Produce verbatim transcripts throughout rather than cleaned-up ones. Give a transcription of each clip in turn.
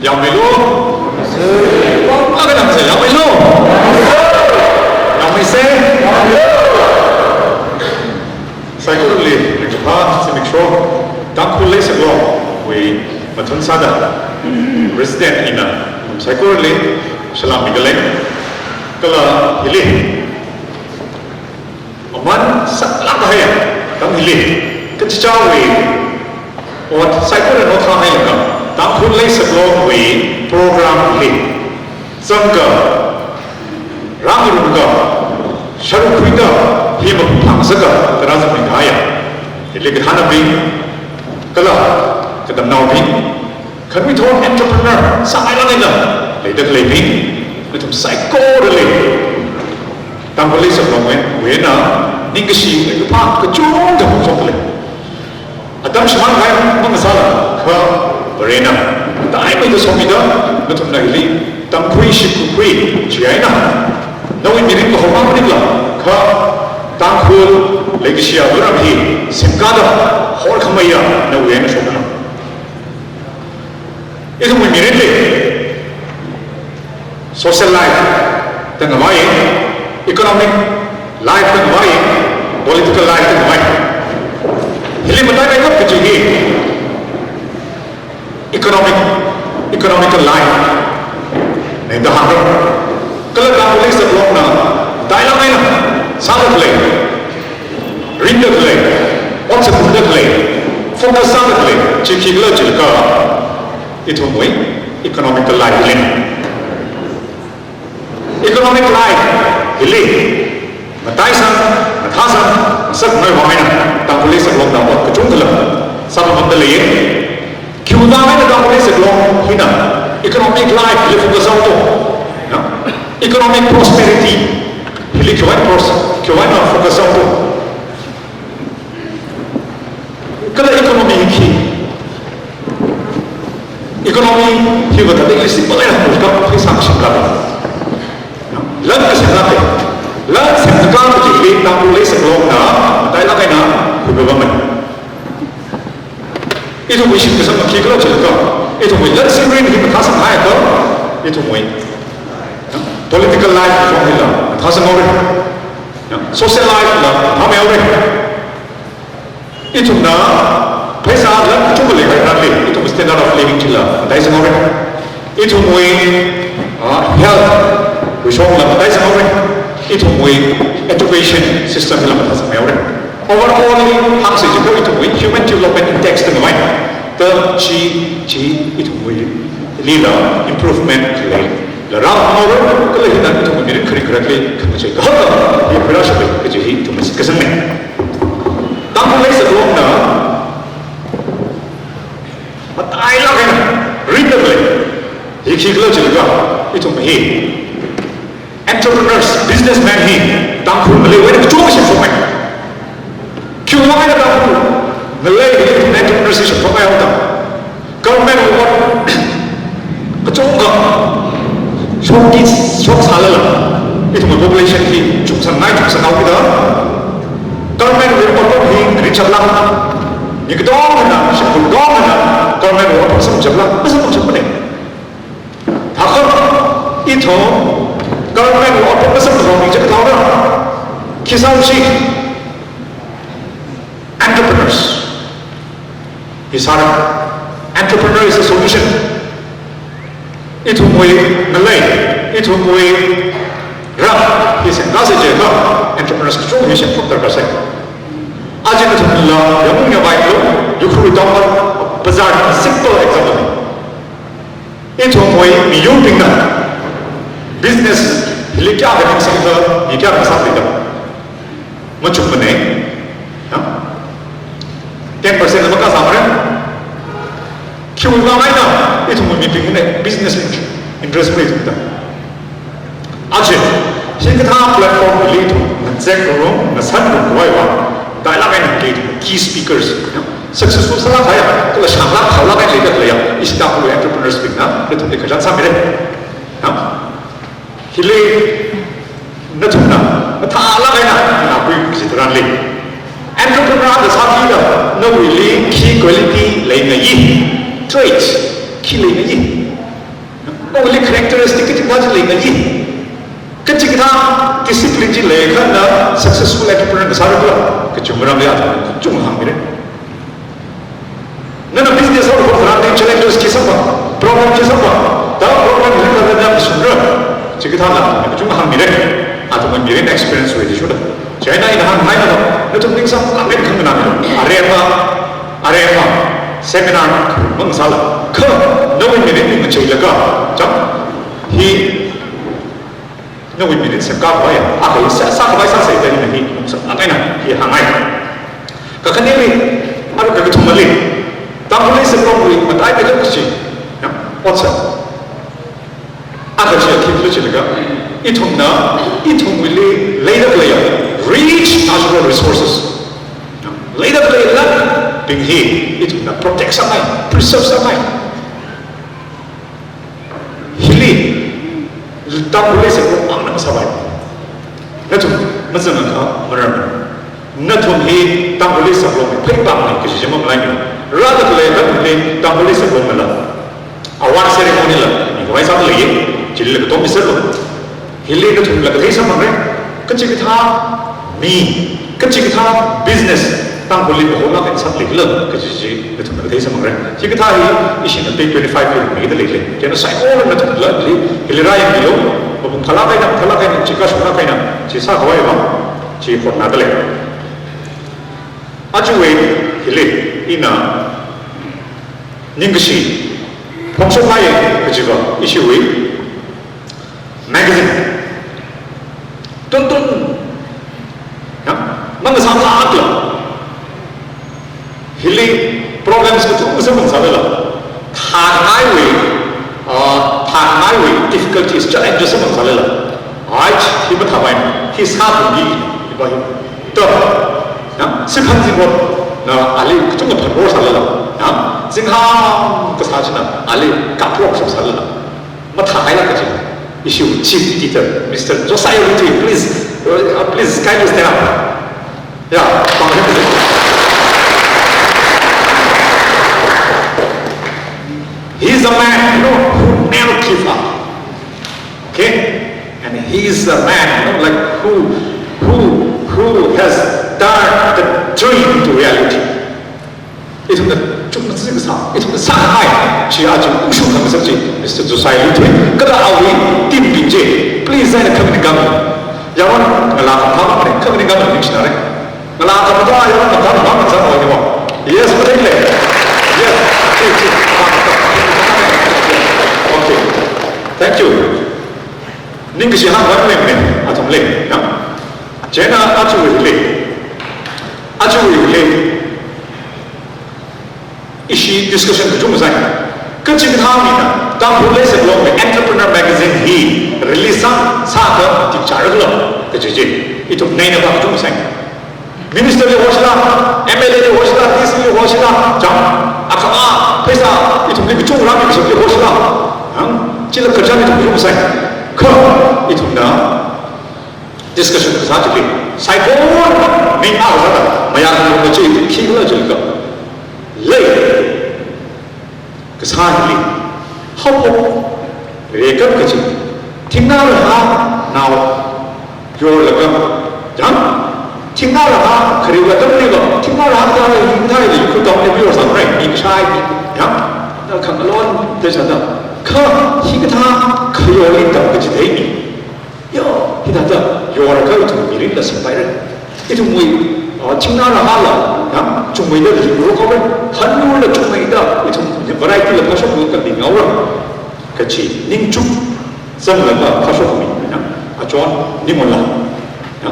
Yangmeilu? Akha nang se yangmeilu? Yangmeise? Saikorali ringkaphā zimiksho, Tangkhul Leisaklongwui mathun sāda, President ina, saikorali salam mikhalei. Kala hili aman saklāk kahai atam hili, kachichāwui ot saikora notha hailaga, Tangkhul Leisaklongwui program hili zangda, rāngarumda, sharuk khuida, hi maphangzatda, tarāzat mikahaiya. Hili kathānabing, kala katamnaobing, khanuithot entrepreneur sāngailāk eina leida khaleibing, nathum saikorali Tangkhul Leisaklongwui eina ningkashi ringkaphā kachungkha phongshok khalei. Atam shimānkahai mangasāla, kha Varena mataimeida somida, nathumna hili tamkhui shimkhui chi eina, nawui mirin kahomang maningla, kha Tangkhul leikashiya luram hi semkāda horkhameiya nawui eina shokna. Ithumwui mirinli social life da ngavai, economic life da ngavai, political life da ngavai. Hili mataimeikap kaji hi economic, economical life na da hāngra. Kala Tangkhul Leisaklongna matailāk eina sāda khalei, ringda khalei, ot sāda khalei, focus sāda khalei chi khikhala jilaga, ithumwui economical life hili. Economic life hili mataisang, mathāsang, masakmei vang eina Tangkhul Leisaklongna ot kachungkhala sāpamda leiya. Khiwui vang eina Tangkhul Leisaklong hina economic life hili focus sāhaoto? Ya? Economic prosperity hili khiwui pros-, khiwui eina focus sāhaoto? Kala economy hi khi? Economy hiva tadi simple eina hāngkha pheisā kashing kala. Lan kasing kala. Lan singkha kajili Tangkhul Leisaklongna matailāk eina khuipammei. Ithumwui shim kasang khikhala jilaga, ithumwui lan singrin hi mathāsanghaiakha, ithumwui political life kachungkhala mathāsanghaora. Social life la mathāmeihaora. Ithumna pheisā lan kachungkha leikahai tharanli, ithum standard of living chila mataisanghaora. Ithumwui, ah, health wui shongla mataisanghaora. Ithumwui education system hila mataisangmeihaora. Overall li hāngsa jiakha ithumwui human development index da ngavai. Da chi, chi ithumwui lila improvement lei. La rāhaora, kala hina ithumwui mirin kharing kharakli khangachei kahaka hi pharāshappai kaji hi ithumna shitkasangna. Tangkhul Leisaklongna matailāk eina ringda khalei hi khikhala jilaga, ithum hi entrepreneurs, businessmen hi Tangkhul ngaleiwui eina kachungkha semshokmei. Khiwui vang eina Tangkhul ngalei hi entrepreneurs hi semshokmei haoda? Government wui ot kachungkha shokki shoksālala, ithumwui population hi chungsangngai chungsanghao kida, government wui ot hi rinshap lāk, mi katongana, shimkhur katongana government wui ot samshap lāk, masamshap manei. Thākha ithum government wui ot masamkaphang mi chak thaora? Khi sāsi? Entrepreneurs. Hi sāra. Entrepreneur is a solution. Ithumwui ngalei, ithumwui ram hi sengkāsa jiakha entrepreneurs kachungkha hi semshok darkar sai. Aja nathumla yangungya vailu, Ukhrul town bazar simple example. Ithumwui miyurbingna business hili kayākha ningsangda, mi kayākha sākhuida? Machukmanei. Ya? Ten percent la makasāmara. Khiwui vang eina ithumwui mibingna business in-, interest maleithumda? Aja, hikathā platform hili ithum ngazek ngarumngasan ngarumwui vang, matailāk eina hili key speakers, ya, successful sālāk kahaiya, kala shānglāk khaolāk eina leida khaleiya, ishi Tangkhul entrepreneurs bingna, nathumli kachān sāmira. Ya? Hili nathumna mathālāk eina ngakhui kaji tharanli, entrepreneur da sākida, nawuili khi quality leingayi, traits khi leingayi, Nawuili characteristic kachi kathā chi leingayi. Kachi kathā discipline chi leikha na successful entrepreneur ngasāra khala, kachungkha maramli athum kachungkha hāngmira. Nana business haoda kharā tharan challenges chi samphang, problem chi samphang, da problem hi kathāda mashungra, chikathā la kachungkha hāngmira. Athum mirin experience wui chi shuda. Chieina ina hānghaina, nathum ning samphang nganāmira. Aremma, aremma, seminar mangasāla, kha nawui mirin hi macheilaga, chang, hi nawui mirin semkakhavai, akha sā, sākhavai sāsa da ina hi samphang nganā hi hāngngai. Kakhaneli, ara kakathumali, Tangkhulli saklongwui mataimei kachi, ya, otsak. Akha chi athishurda chilaga, ithumna, ithumwuili leida khaleiya rich natural resources, leida khalei lanbing hi ithumna protect sāngai, preserve sāngai. Hili, Tangkhulli saklong mang ngasāpai. Nathum mazangakha maram. Nathum hi Tangkhulli saklongwui pheipāngna kaji chi mamalaimana. Rāda khalei nathumli Tangkhulli saklong mala award ceremony la mikhavai sāda leiya, chili la katom miserlu. Hili nathumla kathei samphangra. Kachi kathā mi, kachi kathā business Tangkhulli maholāk eina sāda leila kaji chi nathumla kathei samphangra. Chikathā hi ishina date twenty-five li mida leilei. Chieina saikora nathumla hili, hili rāyangmilu, mapung phālāk eina, phālāk eina, chi kashunglāk eina chi sākhavai vang chi hotnada lei. Ajawui hili ina ningkashi phongshokngai kajiva ishiwui magazine. Tuntun. Ya, mangasālākla. Hili problems kathum samphang sālala, thāngaiwui, uh, thāngaiwui difficulties, challenges samphang sālala, ai, hi mathāpai, hi sāthumli, hi pa hi, ta, ya, siphan zingrot, na ali kachungkha phanror sālala, ya, zingham kasā china ali kaprok sālala, mathāhailāk kaji, ishiwui chief editor, Mister Josiah Luithui, please, uh, please kindly stand up. Yeah, pāngkhui. He is a man, you know, who never give up. Okay? And he is a man, you know, like, who, who, who has turned the dream into reality. Ithumna chukna zingsa, ithumna sāngai, chi aja ungshung khangasak chi, Mister Josiah Luithui, kala awui team bing chi, please, eina khamini kam. Yaron, ngalā kaphā mane, khamini kam ningshinare. Ngalā kaphā yaron kaphā mane, ngalā kaphā mane. Yes, please. Yes, chi, chi. Okay. Thank you. Ningkashi hāngkhavai mane, athumli, ya. Chieina ajawui hili. Ajawui hili. Ishi discussion kachungkha sāi. Kachi kathā mina, Tangkhul Leiseklongwui Entrepreneur Magazine hi release sā, sākha matik chāra khala, kaji chi. Ithum neina pa kachungkha sāi. Minister li hoshila, M L A li hoshila, D C li hoshila, chang, akhama, pheisā, ithumli kachungkha rāmi kashapli hoshila. Hang, chila khararchan ithum kachungkha sāi. Kha, ithumna, discussion kasā chili, saikora, mi akha sāda, mayarnao kachi, khi khala chili ka. Lei, kasā hili, haophok, reikap kachi, thingnā rahānao, yorlaga, yang, thingnā rahā, kharewui atamli va, thingnā rahā kathā, hikathā hili, khuitong eina yorsangrai, mi kashai, yang, na khangalon, te sāda, kha, hikathā, khayor eina tam kachi theimi. Yo, hithāda, yorlaga ithum mirinla singpaira. Ithumwui, ah, thingnā rahāla, ya, chungmeida ringrok haora. Hanurla chungmeida, ithum variety la phāshok kali ngaora. Kachi, ningchuk, zanglaga phāshokmi, ya, achon, ningonla. Ya,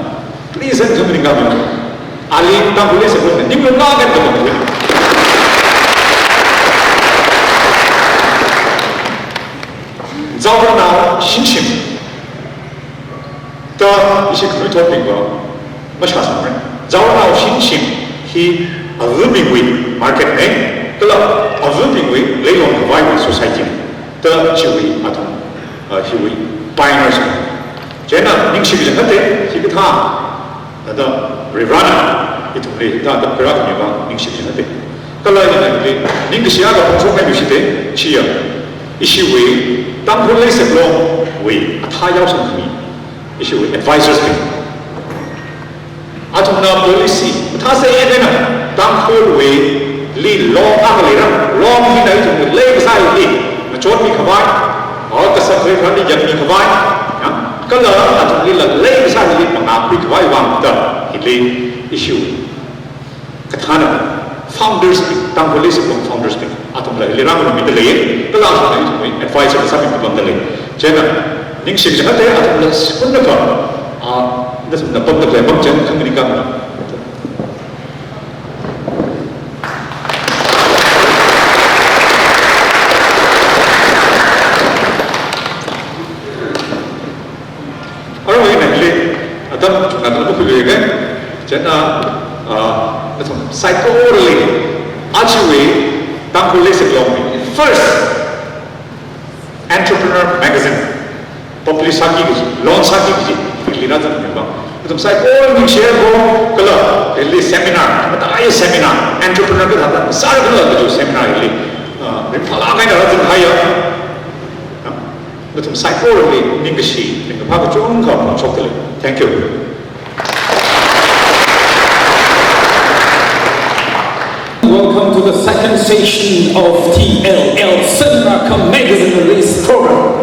please, and khamini kam. Ali, Tangkhul Leiseklongna, ninglunga kan tamang. Zaorana, shinshim. Ta ishi khanuithotbingva mashāsangra. Zaorana shinshim hi avabingwui market na, kala avabingwui leilong khavaiwui society na. Ta chiwui athum, ah, hiwui pioneers na. Chieina ningshi kachangkhatta, hikathā, thāda Varena, ithumli, thāda kharā kamiva ningshi kachangkhatta. Kala ina ningkashi akha phongshokngai luishita, chiya, ishiwui Tangkhul Leiseklongwui athā yaosangmi, ishiwui advisors bing. Athumna policy mathāsei eina Tangkhulwuili long akha leira, long hina ithumwui leikasā hili ngachonmi khavai, or kasā khareli yangmi khavai, ya, kala athumlila leikasā hili mangā khui khavai vang da hili ishiwui kathāna founders bing, Tangkhul Leiseklong founders bing, athumla hili rāngarummida lei, kala athumna ithumwui advisor sāmi pamda lei. Chieina, ningshing chang ate athumla sipun na pa, ah, nathumna pamda lei, pam chang khangni kam. Aruihon hili atam chungkha tangda khuiluiga, chieina, ah, nathum saikorali, ajawui Tangkhul Leiseklongwui first entrepreneur magazine publish sāki kaji, launch sāki kaji, hili rāzangmi vang, nathum saikora ningshiya ko, kala hili seminar, mataiya seminar, entrepreneur kathāda sāra kala kaji seminar hili, ah, ringphālāk eina rāzanghaiya. Nathum saikorali ningkashi, ningkaphā kachungkha phongshokda lei. Thank you. Welcome to the second session of T L L Seminar cum Magazine Release Program.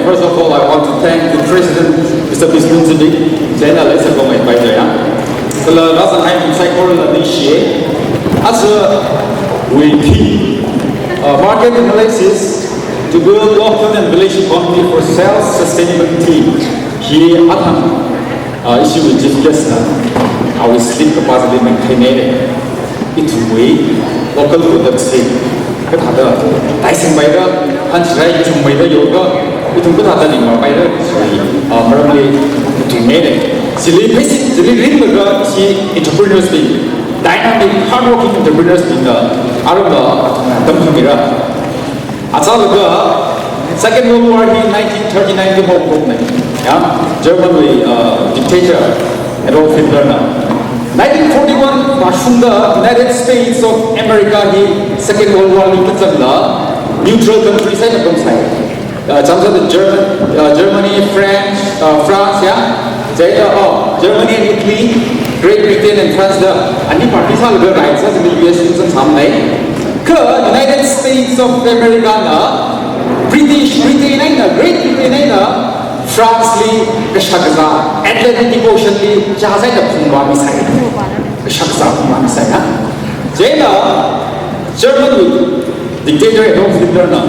First of all, I want to thank the President, Mister Bismun Zimik, chieina Leiseklong advisor ya. Kala rāzanghai nathum saikorala ningshiya. Ajawui theme, uh, market analysis to build local and village economy for self-sustainability. Hi athang, uh, ishiwui chief guest na, awui slip kapā chili matheine, ithumwui local products hi kathāda taisangpaira, hanchirai chungmeida yoga, ithum kathāda ringmāpaira, uh, maramli matheine. Chili basic, chili ringlaga ishi entrepreneurs bing, dynamic, hardworking entrepreneurs bingna arumla athumna tamkhamira. Achālaga, Second World War hi nineteen thirty-nine li haokaphokna, ya, German wui, uh, dictator Adolf Hitler na. Nineteen forty-one vāshungda United States of America hi Second World War li kazangla neutral country sāda pamsai. Uh, chānsāda German, uh, Germany, French, uh, France, ya. Chieina, oh, Germany and Italy, Great Britain and France da ani party sālaga rai sāzangda U S li zangsāmana. Kha United States of America na British, Britain eina, Great Britain eina France li kashak kazā, Atlantic Ocean li jahaz eina phungvāmisai. Kashak kazā phungvāmisai, ha? Chieina German wui dictator Adolf Hitler na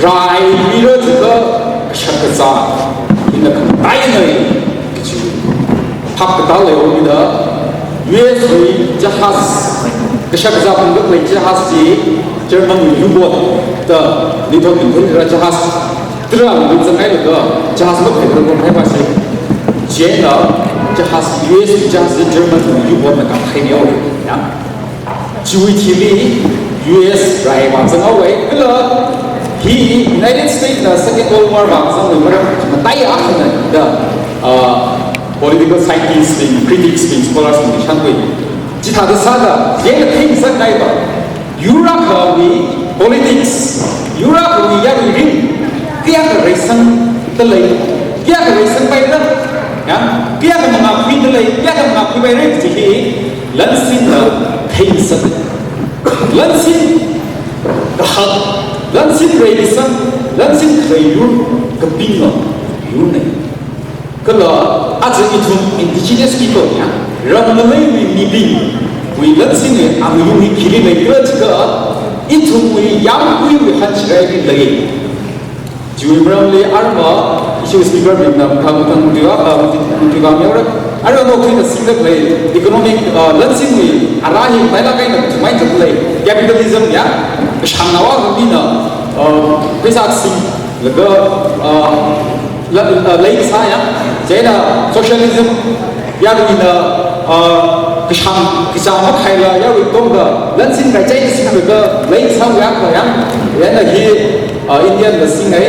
rai mira jiakha kashak kazā hina khamatainei kaji phap katā leimida, U S wui jahaz, kashak kazā phungda khalei jahaz chi German wui U-boat da, ningthot ningthot ra jahaz, tara wui zanghailaga jahaz makhaira ko phaipa si. Chieina jahaz, U S wui jahaz German wui U-boat na kaphainei, ya. Chiwui thili U S rai vāzanghaowa, kala hi United States na Second World War vāzangwui maram mataiya akhana da, uh, political scientists bing, critics bing, scholars bing shānkhui. Chithāda sāda, yangda theingasakngai pa, yur akhawui politics, yur akhawui yarui ring, kayākha reisangda lei, kayākha reisangpaira, ya, kayākha mangākhuida lei, kayākha mangākhuipaira kaji hi, lansinna theingasak. Lansin kahak, lansin reikasang, lansin khalei yur, kapinga yurna. Kala aja ithum indigenous people ya, ram ngaleiwui mibingwui lansinwui angayung hi khili leikhala jiakha, ithumwui yāmguiwui hanchiraili lei. Chiwui maramli arma, ishiwui speaker bingna mathang mathang mutuiva, ah, mutu-, mutuiva mihaora. Arui nao khuida singda khalei economic, ah, lansinwui ara hi matailāk eina thumai zat lei. Capitalism ya, kashāngnaowui mina, ah, pheisā singlaga, ah, la, ah, lei kasā ya. Chieina socialism, yaruina, ah, kashāng, kashāng makhaila, yarui tongda, lansin kachai singlaga, lei kasā ya kha ya. Yana hi, ah, Indian la singai.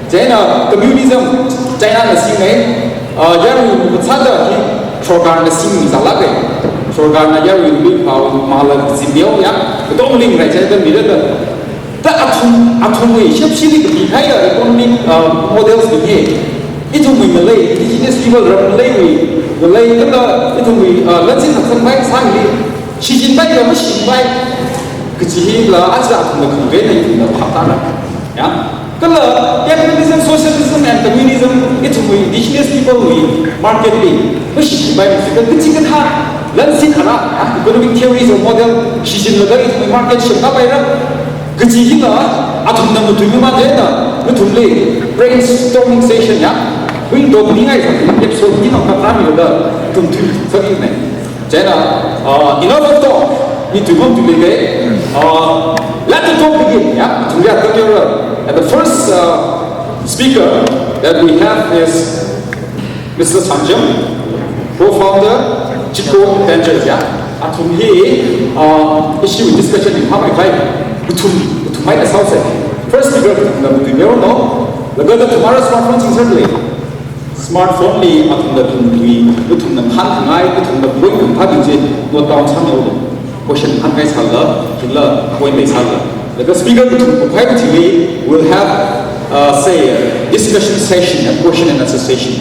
Chieina communism, China la singai, ah, yarui mathāda hi sorkarna singmi zālāka. Sorkarna yaruiwui pao mala zimiao ya, katong ling rai chai da mira da. Athum, athumwui shepshili kapikahaiya economic, uh, models bing hi. Ithumwui ngalei, indigenous people ram ngaleiwui ngalei, kala ithumwui, uh, lansin haksangpai sangli, shichinpai ka mashichinpai, kachi hila aja athumna khangateina ithumna phap tāra. Ya? Kala capitalism, socialism and communism, ithumwui indigenous people wui market li mashichinpai, mashichinpai, kachikathā lansin ara, ya, economic theories or model shichinlaga ithumwui market shaptāpaira. Kachi hila athumna matuimamān chieina, nathumli brainstorming session ya, windowningai sāda, episode ni nong kapra milaga, athum tui sāki ne. Chieina, uh, enough of talk. Ni tuimam tuilei. Uh, let the talk begin. Ya, athumli atam yora. And the first, uh, speaker that we have is Mister Sangjam, co-founder, Chiko Ventures, ya. Athum hi, uh, issue discussion in how I, athum, athum hai na sao se. First speaker, athumna matuimei no. Laga athum ara smartphone sing sālei. Smartphone li athumna athumwui, athumna hāngkhangai, athumna point khangathā chi note down sāmilu. Question hāngngai sālala, chila point lei sālala. Laga speaker athum kuphai chili, we'll have, uh, say, a discussion session, a question and answer session.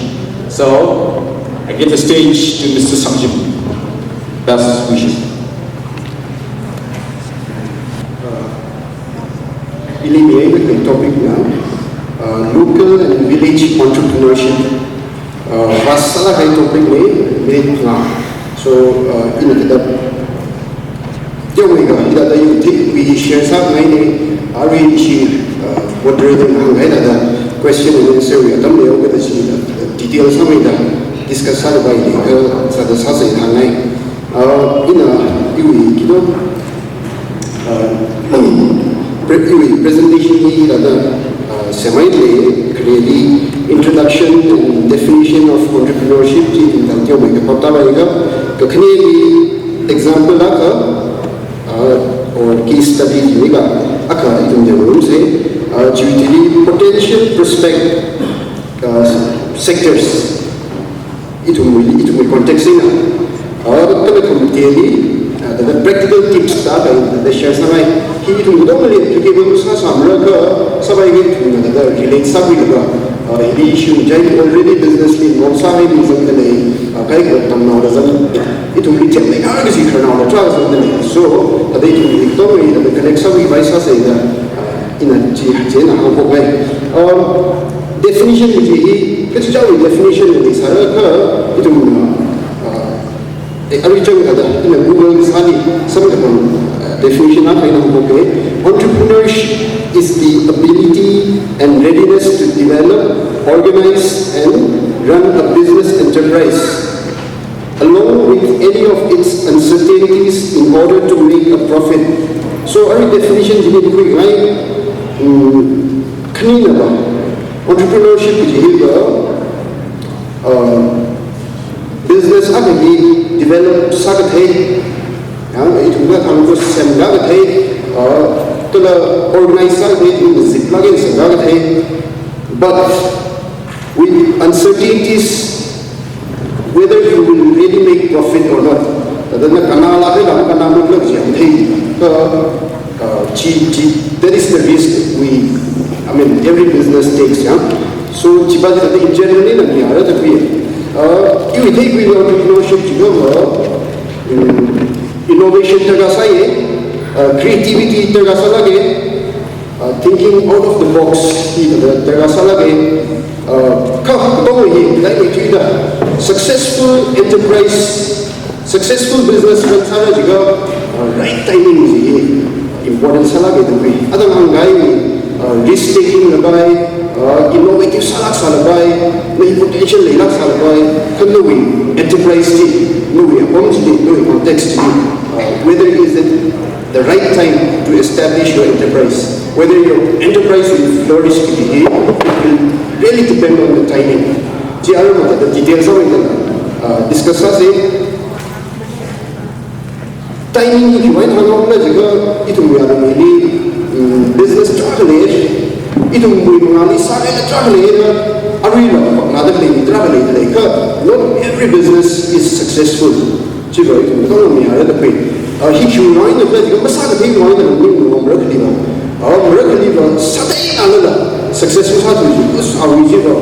So, I give the stage to Mister Sangjam. Best wishes. Ili mihaida topic na, uh, local and village entrepreneurship. Uh, vāsālāk kahai topic na, mi na. So, uh, ina kada teomeikha, ina da yu ti, we share sāngai na, arui ishi, uh, moderator na hāngngai da, question and answer wui atam leiya kada chi, uh, detail sāmeida, discuss sāda bai ni, uh, sāda sāsa hāngngai. Uh, ina, iwui, kito, uh, pre-, iwui presentation hi rāda, uh, semmeida, khareli introduction and definition of entrepreneurship chi ithum teomeikha phap tāpaira, kakhaneli example akha, uh, or case study chi akha, akha ithum yangluisa, uh, chiwui thili potential prospect, uh, sectors. Ithumwui, ithumwui context eina. Ah, kala khamateli, ah, da, da practical tips da, da, da share sāngai. Hi ithum katongali applicable sāsāmara kha, sāpai kaji ithumna da, da relate sākhuilaga. Ah, hi issue chi already business li involve sāhai mi zangda lei, ah, kaikha tamnaoda zang. Ithumli themmeikha kaji khararnaoda tarākha zangda lei. So, da, da ithumli katongali da, da connect sākhuipai sāsa da, ah, ina chi, chieina hāngphokngai. Um, definition chi hi, kachichāwui definition leisāra kha, ithum, uh, eh, arui chang kada, ina Google sāli, samkaphang, uh, definition akha ina hāngphokka. Entrepreneurship is the ability and readiness to develop, organize, and run a business enterprise, along with any of its uncertainties, in order to make a profit. So, arui definition chi hi khuingai, um, khaninava, entrepreneurship chi hiva, uh, business akha hi develop sākathei, ya, ithumna thangkha semlākathei, uh, kala organize sākathei, ithumna ziplāk eina semlākathei. But with uncertainties, whether you will really make profit or not. Thāda na kannalāka, kannamara chi mathei. Uh, uh, chi, chi, that is the risk we, I mean, every business takes, ya. So, chiva thāda in general na mihaira da khui. Uh, iwui theikhui entrepreneurship chiva, uh, um, innovation darkar sāya, uh, creativity darkar sālāka, uh, thinking out of the box hi da, darkar sālāka, uh, kha katonga hi, like, actually the successful enterprise, successful business run sāra jiakha, uh, right timing chi important sālāka da khui. Atam hāngkahai, uh, risk taking la bai, uh, innovative sālāk sāla bai, nawui potential leilāk sāla bai, kha nawui enterprise chi, nawui apam chi, nawui context chi, uh, whether is it the right time to establish your enterprise. Whether your enterprise will flourish, it will really depend on the timing. Chi arui mada details of it, uh, discuss sāsa. Timing hi khiwui vang hāngna jiakha ithumwui aruili, um, business tarākha lei, ithumwui mangāli sākahai tarākha lei, aruila paknada lei, tarākha lei, lei kha, not every business is successful. Chiva ithum katonga mihaira da khui. Ah, hi khiwui vang eina khala jiakha masākatheiwui vang eina ning ngarumra khaliva. Awo, miracle li va sāthei ngalala success masāthu ji, us awi ji va,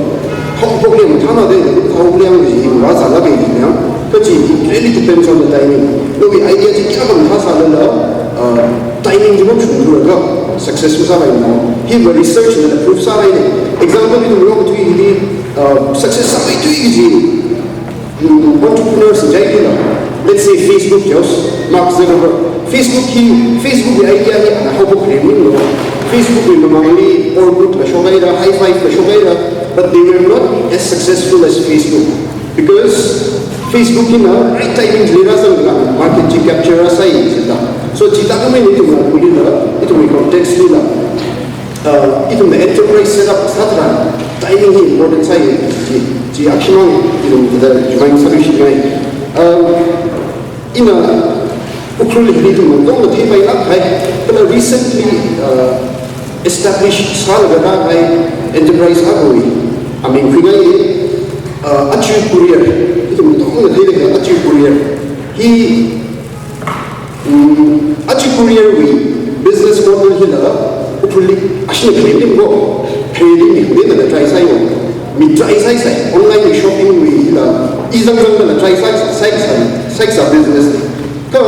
hok hok liang thana de, hok liang ji, va zala ke ji liang, kaji, it really depends on the timing. Nawui idea chi kayākha mathāsālala, uh, timing chi mashungthura ka success masāpai na. Hi va research na proof sāpai ne. Example ithum lo tui hi, uh, success sāpai tui ji. Mm, entrepreneurs jai kila. Let's say Facebook, yes, Mark Zuckerberg. Facebook hi, Facebook hi idea hi ana haophok rim lo. Facebook hi mamangli Orkut la shokhaira, Hi five la shokhaira, but they were not as successful as Facebook. Because Facebook hina right timing lira sālala market chi capture sāi jida. So jida kami ni ithum na kulila, ithum context lila. Uh, ithumna enterprise setup sātharan, timing hi important sāi, chi, chi akshimang, ithum da remind sāluishit ngai. Um, ina Ukhrul hi ithum tongna theipailāk kahai, kala recently, uh, establish sālaga rākahai enterprise akhawui aming khuingai, uh, Achu Courier, ithum tongna theida Achu Courier. Hi Hmm, Achu Courier wui business model hila, Ukhrulli ashina khalei lim ko, khalei lim ni khalei na try sāi wo. Mi try sāi sāi, online shopping wui hila, i zang zang na try sāi sāi sāi, sāi sā business. Ka,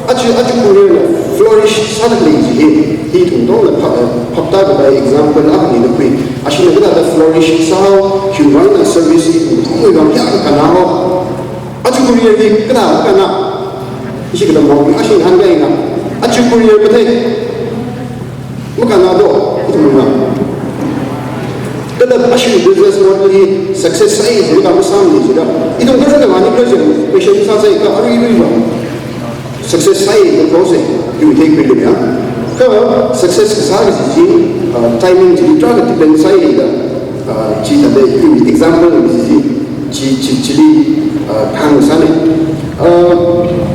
Achu, Achu Courier na flourish sāda khalei ji hi, hi ithum tongna phap, phaptākhavai example akhani na khui. Ashina kathāda flourish sāhao, human na service hi ithum tongwui vang kayākha kannao. Achu Courier hi kathā kanna, ishi kathā mong, ashi hāngai na. Achu Courier kathei, makanna do, ithumna. Kathā ashi business model hi success sāi jida, masāmana jida. Ithum kathā kathā ni question sāsai ka arui arui va. Success sāi da process, ithum theikhuilu ya. Ka success kasā kaji chi, uh, timing chi tarākha depend sāi da. Uh, chi thāda ithum example chi chi, chi, chili, uh, hāngsāne. Uh,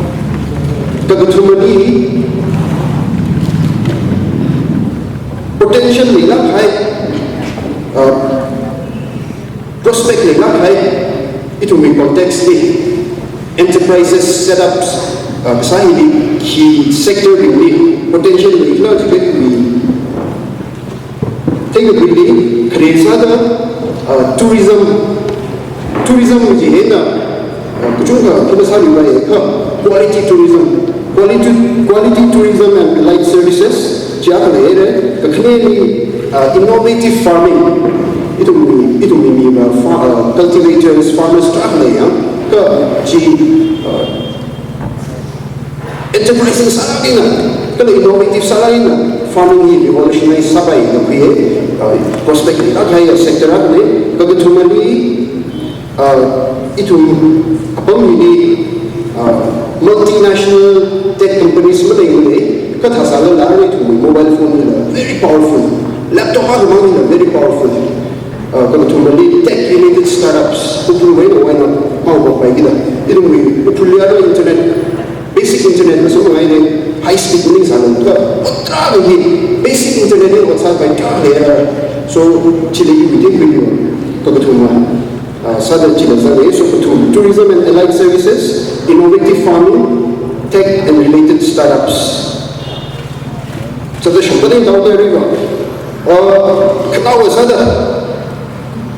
kakathumali potential leilāk kahai, uh, prospect leilāk kahai, ithumwui context li, enterprises setups, uh, kasā hili, khi sector bingli potential leilāk kahai hi, Tengkabili, khare sāda, uh, tourism, tourism ji hina, uh, kachungkha, kachungkha sāmipai ka, quality tourism, quality, quality tourism and allied services, chi akha leire, kakhaneli, uh, innovative farming, ithumwui, ithumwui mi ma, fa-, uh, cultivators, farmers tarākha lei ya, ka chi, uh, enterprising sālāk eina, kala innovative sālāk eina, farming hi revolutionize sāpai da khuiye, uh, prospect leilāk kahai sector akhane, kakathumali, uh, ithum apam hili, uh, multinational tech companies maleimana, kathā sālala ithum mobile phone hila very powerful, laptop akhamang hila very powerful. Uh, kakathumali tech related startups, Ukhrulwui eina why not, maophokhai kida. Ithumwui Ukhrulli ara internet, basic internet na so ngai ne, high speed ning sālala, ka, ot tarākha hi, basic internet ni ot sāpai tarākha le, so, chili iwui tenkhuili, kakathuma, uh, sāda chila sāle, so kathum, tourism and allied services, innovative farming, tech and related startups. Sāda shongfa ding tau da riva. Uh, khanaowa sāda.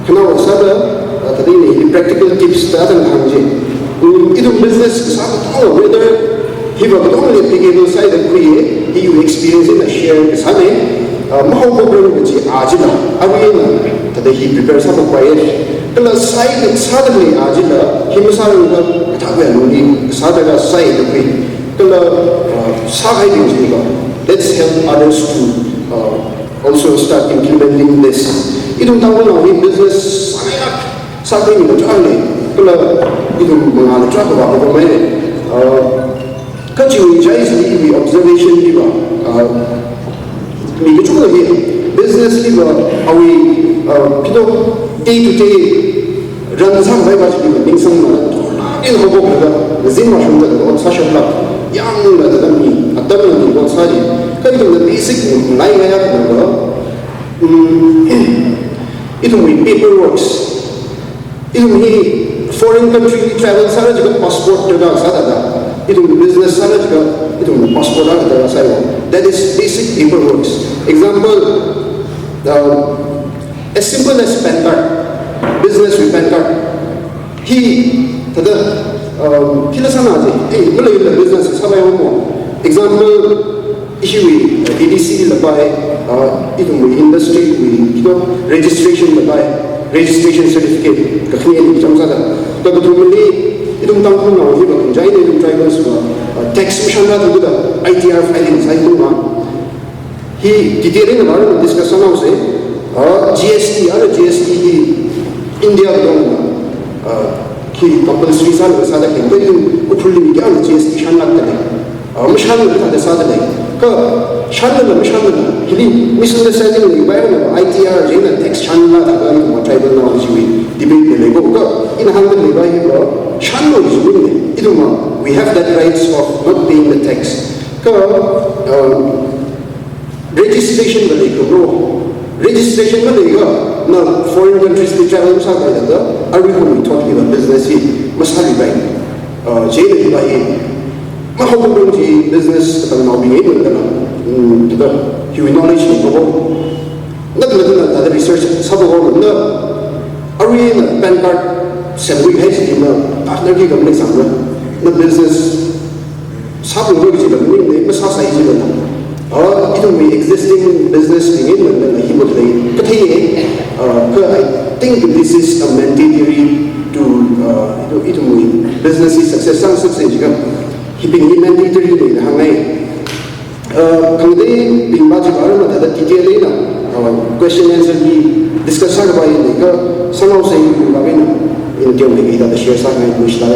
Khanaowa sāda, uh, thāda ina hi practical tips da atam hāngji. Mm, ithum business kasā katonga, whether hiva katongli applicable sāi da khuiye, hi iwui experience eina share kasāne, uh, mahaophokranglakha chi ajina, arui eina, thāda hi prepare sāphokpaiye. Kala sāi kasā thāda lei ajina, hi masārangakha, kathākha lungli, kasā thāda sāi da khui. Kala, uh, sākahaibing chi va, let's help others to, uh, also start implementing this. Ithum Tangkhulnao hi business sāngailāk, sākahai mi tarākha lei, kala ithum mangāla tarākha va, va mai lei. Uh, kachiwui chai si iwui observation li va, uh, mi kachungkha hi business li va, awui, uh, pito day to day run sākhavai va chi ningsangna, thorlāk eina haophoklaga, zin mashungda ot sāshaplāk, yanglaga mi, atamla mi ot sāli, kha ithumna basic ngai ngaiya kha, mm, ithumwui paperworks, ithum hi foreign country li travel sāra jiakha passport darkar sāda da, ithum business sāra jiakha, ithum passport akha darkar sāi. That is basic paperwork. Example, uh, as simple as PAN card, business wui PAN card. Hi, thāda, um, hila sāna ji, eh, maleila business sālai mo. Example, ishiwui, uh, A D C la pai, uh, ithumwui industry wui, you know, registration la pai, registration certificate, kakhane ni chang sāda. Kakathumali, ithum Tangkhulnao hi ba khangachei ithum tribals va, uh, tax mashānda thuda, I T R filing sāi ithum ma. Hi detail eina vāra discuss sānao se, uh, G S T, ara G S T hi India dong, uh, khi compulsory sāla sāda khen, kha ithum Ukhrulli mi kayāna G S T shānlākda lei. Ah, mashānla kathāda sāda lei. Kha shānla mashānla, hili misunderstanding leipai, I T R jina tax shānla da kha ithum tribal nao chiwui debate leilaga. Kha ina hāngda leiva hi kha shānlu jina, ithum, we have that rights of not paying the tax. Kha, um, registration va leikha ro. Registration va leiakha, na foreign countries li travel masāpai da, arui kum thot hi va business hi masāripai. Uh, jina hiva hi, mahaokaphang chi business katamnaobing eina da, mm, da, hiwui knowledge ni ko. Na, na, na, na research sāda ko, na, arui na PAN card semluihai china, partner ki company sāna, na business sāphungrok jida, maningla masāsai jida. Ah, ithumwui existing business bing eina da hi makhalei kathei, ah, kha I think this is a mandatory to, ah, ithum, ithumwui business hi success sāngasak se jiakha, hibing hi mandatory leida hāngngai. Uh, khangateibing va chi vāra mathāda detail eina, uh, question answer li discuss sākhavai leiakha, sānao se ithum va eina, in teomeikha hithāda share sāngai wish la.